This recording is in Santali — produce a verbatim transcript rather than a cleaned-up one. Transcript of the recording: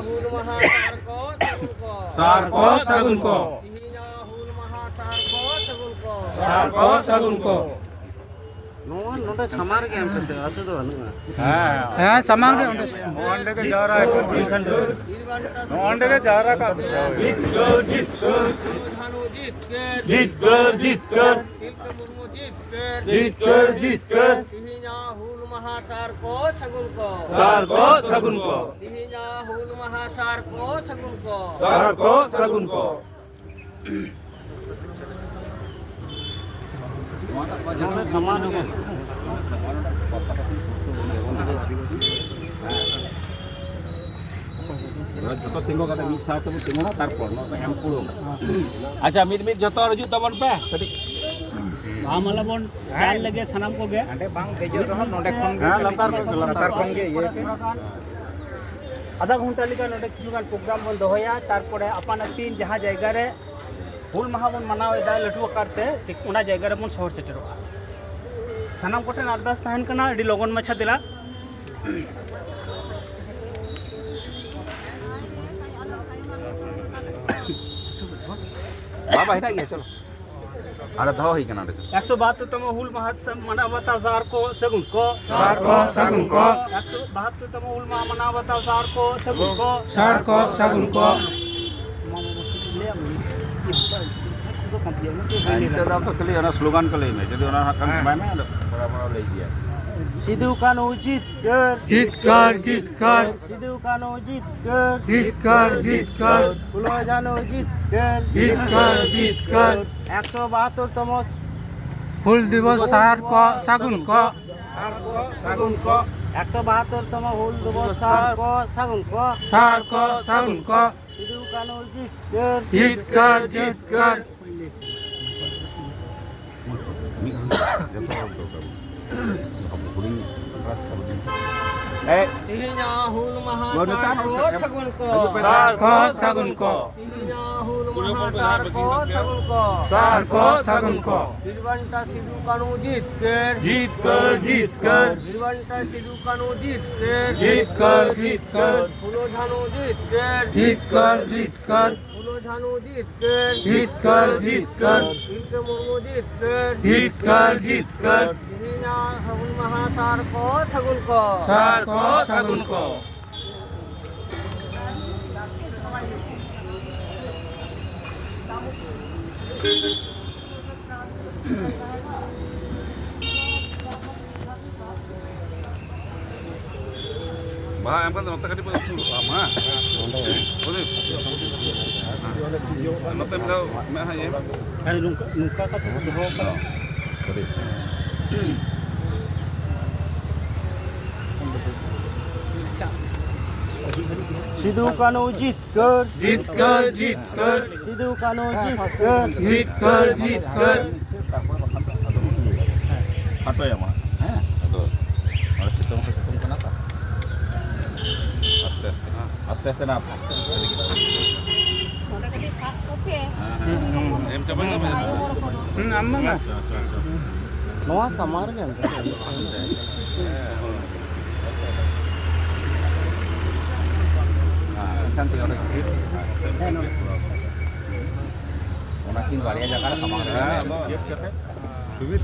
ᱦᱩᱞ ᱢᱟᱦᱟ ᱥᱟᱨ ᱠᱚ ᱥᱟᱹᱜᱩᱱ ᱠᱚ᱾ ᱥᱟᱨ ᱠᱚ ᱥᱟᱹᱜᱩᱱ ᱠᱚ᱾ ᱛᱮᱦᱮᱧᱟᱜ ᱦᱩᱞ ᱢᱟᱦᱟ ᱥᱟᱨ ᱠᱚ ᱥᱟᱹᱜᱩᱱ ᱠᱚ᱾ ᱥᱟᱨ ᱠᱚ ᱥᱟᱹᱜᱩᱱ ᱠᱚ᱾ ᱱᱚᱣᱟ ᱱᱚᱰᱮ ᱥᱟᱢᱟᱝ ᱨᱮᱜᱮ ᱮᱢ ᱯᱮᱥᱮ, ᱚᱥᱩᱵᱤᱫᱷᱟ ᱵᱟᱹᱱᱩᱜᱼᱟ᱾ ᱦᱮᱸ, ᱦᱮᱸ, ᱥᱟᱢᱟᱝ ᱨᱮ ᱚᱸᱰᱮ᱾ ᱱᱚᱜᱼᱚ ᱱᱚᱰᱮ ᱜᱮ ᱡᱟᱣᱨᱟ ᱦᱩᱭ ᱠᱚᱜ ᱢᱮ᱾ ᱱᱚᱜᱼᱚ ᱱᱚᱰᱮ ᱜᱮ ᱡᱟᱣᱨᱟ ᱠᱟᱜ ᱯᱮ᱾ ᱡᱤᱛᱠᱟᱹᱨ, ᱡᱤᱛᱠᱟᱹᱨ᱾ ᱥᱤᱫᱩ ᱠᱟᱹᱱᱦᱩ ᱡᱤᱛᱠᱟᱹᱨ᱾ ᱡᱤᱛᱠᱟᱹᱨ, ᱡᱤᱛᱠᱟᱹᱨ᱾ ᱛᱤᱞᱠᱟᱹ ᱢᱩᱨᱢᱩ ᱡᱤᱛᱠᱟᱹᱨ᱾ ᱡᱤᱛᱠᱟᱹᱨ, ᱡᱤᱛᱠᱟᱹᱨ᱾ ᱛᱮᱦᱮᱧᱟᱜ ᱦᱩᱞ ᱢᱟᱦᱟ ᱥᱟᱨ ᱠᱚ ᱥᱟᱹᱜᱩᱱ ᱠᱚ᱾ ᱥᱟᱨ ᱠᱚ ᱥᱟᱹᱜᱩᱱ ᱠᱚ᱾ ᱛᱮᱦᱮᱧᱟᱜ ᱦᱩᱞ ᱢᱟᱦᱟ ᱥᱟᱨ ᱠᱚ ᱥᱟᱹᱜᱩᱱ ᱠᱚ᱾ ᱥᱟᱨ ᱠᱚ ᱥᱟᱹᱜᱩᱱ ᱠᱚ᱾ ᱱᱚᱰᱮ ᱥᱟᱢᱟᱝ ᱨᱮᱜᱮ᱾ ᱱᱚᱣᱟ ᱡᱚᱛᱚ ᱛᱤᱸᱜᱩ ᱠᱟᱛᱮ ᱢᱤᱫ ᱥᱟᱶ ᱛᱮᱵᱚᱱ ᱛᱤᱸᱜᱩᱱᱟ, ᱛᱟᱨᱯᱚᱨ ᱱᱚᱣᱟ ᱠᱚ ᱮᱢ ᱠᱩᱲᱟᱹᱣ᱾ ᱟᱪᱪᱷᱟ, ᱢᱤᱫ ᱢᱤᱫ ᱡᱚᱛᱚ ᱦᱚᱲ ᱦᱤᱡᱩᱜ ᱛᱟᱵᱚᱱ ᱯᱮ ᱠᱟᱹᱴᱤᱡ᱾ ᱵᱟᱦᱟ ᱢᱟᱞᱟ ᱵᱚᱱ ᱪᱟᱞ ᱞᱮᱜᱮ ᱥᱟᱱᱟᱢ ᱠᱚᱜᱮ᱾ ᱦᱟᱸᱰᱮ ᱵᱟᱝ ᱫᱮᱡᱚᱜ ᱨᱮᱦᱚᱸ ᱱᱚᱰᱮ ᱠᱷᱚᱱ ᱜᱮ ᱦᱮᱸ, ᱞᱟᱛᱟᱨ ᱠᱷᱚᱱ ᱜᱮ, ᱞᱟᱛᱟᱨ ᱠᱷᱚᱱ ᱜᱮ ᱤᱭᱟᱹ ᱯᱮ᱾ ᱟᱫᱷᱟ ᱜᱷᱚᱱᱴᱟ ᱞᱮᱠᱟ ᱱᱚᱰᱮ ᱠᱤᱪᱷᱩ ᱜᱟᱱ ᱯᱨᱳᱜᱨᱟᱢ ᱵᱚᱱ ᱫᱚᱦᱚᱭᱟ, ᱛᱟᱨᱯᱚᱨᱮ ᱟᱯᱟᱱ ᱟᱹᱯᱤᱱ ᱡᱟᱦᱟᱸ ᱡᱟᱭᱜᱟ ᱨᱮ ᱦᱩᱞ ᱢᱟᱦᱟ ᱵᱚᱱ ᱢᱟᱱᱟᱣ ᱮᱫᱟ ᱞᱟᱹᱴᱩ ᱟᱠᱟᱨ ᱛᱮ, ᱴᱷᱤᱠ ᱚᱱᱟ ᱡᱟᱭᱜᱟ ᱨᱮᱵᱚᱱ ᱥᱚᱦᱚᱨ ᱥᱮᱴᱮᱨᱚᱜᱼᱟ᱾ ᱥᱟᱱᱟᱢ ᱠᱚᱴᱷᱮᱱ ᱟᱨᱫᱟᱥ ᱛᱟᱦᱮᱱ ᱠᱟᱱᱟ, ᱟᱹᱰᱤ ᱞᱚᱜᱚᱱ ᱢᱟᱪᱷᱟ ᱫᱮᱞᱟ᱾ ᱵᱟᱵᱟ, ᱦᱮᱱᱟᱜ ᱜᱮᱭᱟ, ᱪᱚᱞᱚ᱾ ᱟᱨ ᱫᱚᱦᱚ ᱦᱩᱭ ᱠᱟᱱᱟ ᱚᱸᱰᱮ ᱫᱚ᱾ ᱮᱠᱥᱚ ᱵᱟᱦᱟᱛᱛᱳᱨ ᱛᱚᱢᱚ ᱦᱩᱞ ᱢᱟᱦᱟ ᱢᱟᱱᱟᱣ ᱵᱟᱛᱟᱣ ᱥᱟᱨ ᱠᱚ ᱥᱟᱹᱜᱩᱱ ᱠᱚ᱾ ᱥᱟᱨ ᱠᱚ ᱥᱟᱹᱜᱩᱱ ᱠᱚ᱾ ᱮᱠᱥᱚ ᱵᱟᱦᱟᱛᱛᱳᱨ ᱛᱚᱢᱚ ᱦᱩᱞ ᱢᱟᱦᱟ ᱢᱟᱱᱟᱣ ᱵᱟᱛᱟᱣ ᱥᱟᱨ ᱠᱚ ᱥᱟᱹᱜᱩᱱ ᱠᱚ᱾ ᱥᱟᱨ ᱠᱚ ᱥᱟᱹᱜᱩᱱ ᱠᱚ᱾ ᱱᱤᱛᱚᱜ ᱫᱚ ᱟᱢ ᱫᱚ ᱠᱷᱟᱹᱞᱤ ᱚᱱᱟ ᱥᱞᱳᱜᱟᱱ ᱠᱚ ᱞᱟᱹᱭ ᱢᱮ, ᱡᱩᱫᱤ ᱚᱱᱟ ᱦᱟᱸᱜ ᱠᱷᱟᱱ ᱦᱮᱸ᱾ ᱵᱟᱭ ᱢᱮ, ᱟᱫᱚ ᱛᱷᱚᱲᱟ ᱵᱚᱲᱚ ᱞᱟᱹᱭ ᱜᱮᱭᱟ᱾ ᱥᱤᱫᱩ ᱠᱟᱹᱱᱦᱩ ᱡᱤᱛᱠᱟᱹᱨ᱾ ᱡᱤᱛᱠᱟᱹᱨ, ᱡᱤᱛᱠᱟᱹᱨ᱾ ᱥᱤᱫᱩ ᱠᱟᱹᱱᱦᱩ ᱡᱤᱛᱠᱟᱹᱨ᱾ ᱡᱤᱛᱠᱟᱹᱨ, ᱡᱤᱛᱠᱟᱹᱨ᱾ ᱯᱷᱩᱞᱳ ᱡᱷᱟᱱᱳ ᱡᱤᱛᱠᱟᱹᱨ᱾ ᱡᱤᱛᱠᱟᱹᱨ, ᱡᱤᱛᱠᱟᱹᱨ᱾ ᱮᱠᱥᱚ ᱵᱟᱦᱟᱛᱛᱳᱨ ᱛᱚᱢᱚ ᱦᱩᱞ ᱫᱤᱵᱚᱥ ᱥᱟᱨ ᱠᱚ ᱥᱟᱹᱜᱩᱱ ᱠᱚ᱾ ᱥᱟᱨ ᱠᱚ ᱥᱟᱹᱜᱩᱱ ᱠᱚ᱾ ᱮᱠᱥᱚ ᱵᱟᱦᱟᱛᱛᱳᱨ ᱛᱚᱢᱚ ᱦᱩᱞ ᱫᱤᱵᱚᱥ ᱥᱟᱨ ᱠᱚ ᱥᱟᱹᱜᱩᱱ ᱠᱚ᱾ ᱥᱟᱨ ᱠᱚ ᱥᱟᱹᱜᱩᱱ ᱠᱚ᱾ ᱥᱤᱫᱩ ᱠᱟᱹᱱᱦᱩ ᱡᱤᱛᱠᱟᱹᱨ᱾ ᱡᱤᱛᱠᱟᱹᱨ, ᱡᱤᱛᱠᱟᱹᱨ᱾ ᱢᱤᱫ ᱜᱷᱟᱹᱲᱤᱡ ᱡᱚᱛᱚ ᱦᱚᱲ ᱫᱚᱨᱠᱟᱨ᱾ ᱟᱵᱚ ᱦᱩᱰᱤᱧ ᱠᱚᱲᱟ ᱠᱚ ᱦᱩᱰᱤᱧ᱾ ᱮᱭ᱾ ᱛᱮᱦᱮᱧᱟᱜ ᱦᱩᱞ ᱢᱟᱦᱟ ᱱᱚᱰᱮ ᱥᱟᱨ ᱠᱚ ᱛᱟᱦᱮᱸ ᱥᱟᱹᱜᱩᱱ ᱠᱚ᱾ ᱥᱟᱨ ᱠᱚ ᱥᱟᱹᱜᱩᱱ ᱠᱚ᱾ ᱛᱮᱦᱮᱧᱟᱜ ᱦᱩᱞ ᱢᱟᱦᱟ ᱥᱟᱨ ᱠᱚ ᱥᱟᱹᱜᱩᱱ ᱠᱚ᱾ ᱥᱟᱨ ᱠᱚ ᱥᱟᱹᱜᱩᱱ ᱠᱚ᱾ ᱵᱤᱨ ᱵᱟᱱᱴᱟ ᱥᱤᱫᱩ ᱠᱟᱹᱱᱦᱩ ᱡᱤᱛᱠᱟᱹᱨ᱾ ᱡᱤᱛᱠᱟᱹᱨ, ᱡᱤᱛᱠᱟᱹᱨ᱾ ᱵᱤᱨ ᱵᱟᱱᱴᱟ ᱥᱤᱫᱩ ᱠᱟᱹᱱᱦᱩ ᱡᱤᱛᱠᱟᱹᱨ᱾ ᱡᱤᱛᱠᱟᱹᱨ, ᱡᱤᱛᱠᱟᱹᱨ᱾ ᱯᱷᱩᱞᱳ ᱡᱷᱟᱱᱳ ᱡᱤᱛᱠᱟᱹᱨ᱾ ᱡᱤᱛᱠᱟᱹᱨ, ᱡᱤᱛᱠᱟᱹᱨ᱾ ᱯᱷᱩᱞᱳ ᱡᱷᱟᱱᱳ ᱡᱤᱛᱠᱟᱹᱨ᱾ ᱡᱤᱛᱠᱟᱹᱨ, ᱡᱤᱛᱠᱟᱹᱨ᱾ ᱛᱤᱞᱠᱟᱹ ᱢᱩᱨᱢᱩ ᱡᱤᱛᱠᱟᱹᱨ᱾ ᱡᱤᱛᱠᱟᱹᱨ, ᱡᱤᱛᱠᱟᱹᱨ᱾ ᱛᱮᱦᱮᱧᱟᱜ ᱦᱩᱞ ᱢᱟᱦᱟ ᱥᱟᱨ ᱠᱚ ᱥᱟᱹᱜᱩᱱ ᱠᱚ᱾ ᱥᱟᱨ ᱠᱚ ᱥᱟᱹᱜᱩᱱ ᱠᱚ᱾ ᱵᱟᱦᱟ ᱮᱢ ᱠᱟᱛᱮ ᱱᱚᱛᱮ ᱠᱟᱹᱴᱤᱡ ᱵᱚᱱ ᱩᱥᱩᱞ ᱠᱚᱜᱼᱟ, ᱢᱟ᱾ ᱦᱮᱸ᱾ ᱱᱚᱛᱮ ᱢᱤᱫ ᱫᱷᱟᱣ ᱢᱮᱫᱦᱟ ᱤᱭᱟᱹᱭ ᱢᱮ᱾ ᱦᱮᱸ, ᱱᱚᱝᱠᱟ, ᱱᱚᱝᱠᱟ ᱠᱟᱛᱮ ᱠᱚ ᱫᱚᱦᱚ ᱠᱟᱜᱼᱟ᱾ ᱥᱤᱫᱩ ᱠᱟᱹᱱᱦᱩ ᱡᱤᱛᱠᱟᱹᱨ᱾ ᱡᱤᱛᱠᱟᱹᱨ, ᱡᱤᱛᱠᱟᱹᱨ᱾ ᱥᱤᱫᱩ ᱠᱟᱹᱱᱦᱩ ᱡᱤᱛᱠᱟᱹᱨ᱾ ᱡᱤᱛᱠᱟᱹᱨ, ᱡᱤᱛᱠᱟᱹᱨ᱾ ᱯᱷᱟᱴᱚᱭᱟᱢᱟ, ᱦᱮᱸ? ᱟᱫᱚ ᱱᱚᱰᱮ ᱥᱤᱛᱩᱝ ᱦᱚᱸ ᱥᱤᱛᱩᱝ ᱠᱟᱱᱟ ᱛᱚ᱾ ᱟᱥᱛᱮ ᱟᱥᱛᱮ, ᱟᱥᱛᱮ ᱟᱥᱛᱮ ᱱᱟ᱾ ᱱᱚᱰᱮ ᱠᱟᱹᱴᱤᱡ ᱥᱟᱵ ᱠᱚᱯᱮ᱾ ᱦᱮᱸ, ᱦᱮᱸ᱾ ᱠᱩᱲᱤ ᱦᱚᱯᱚᱱ ᱫᱚ ᱦᱮᱸ, ᱪᱮᱫ ᱞᱮᱠᱟ ᱟᱭᱳ ᱦᱚᱲ ᱠᱚᱫᱚ? ᱦᱩᱸ, ᱟᱢ ᱢᱟ᱾ ᱟᱪᱪᱷᱟ, ᱟᱪᱪᱷᱟ, ᱟᱪᱪᱷᱟ᱾ ᱱᱚᱣᱟ ᱥᱟᱢᱟᱝ ᱨᱮᱜᱮ ᱮᱱᱛᱮ᱾ ᱦᱮᱸ, ᱮᱱᱠᱷᱟᱱ ᱛᱮᱜᱮ ᱚᱸᱰᱮ ᱜᱮ᱾ ᱚᱱᱟᱠᱤᱱ ᱵᱟᱨᱭᱟ ᱡᱟᱭᱜᱟ ᱨᱮ ᱥᱟᱢᱟᱝ ᱨᱮᱜᱮ᱾ ᱦᱮᱸ, ᱟᱫᱚ ᱥᱩᱵᱤᱫᱷᱟ᱾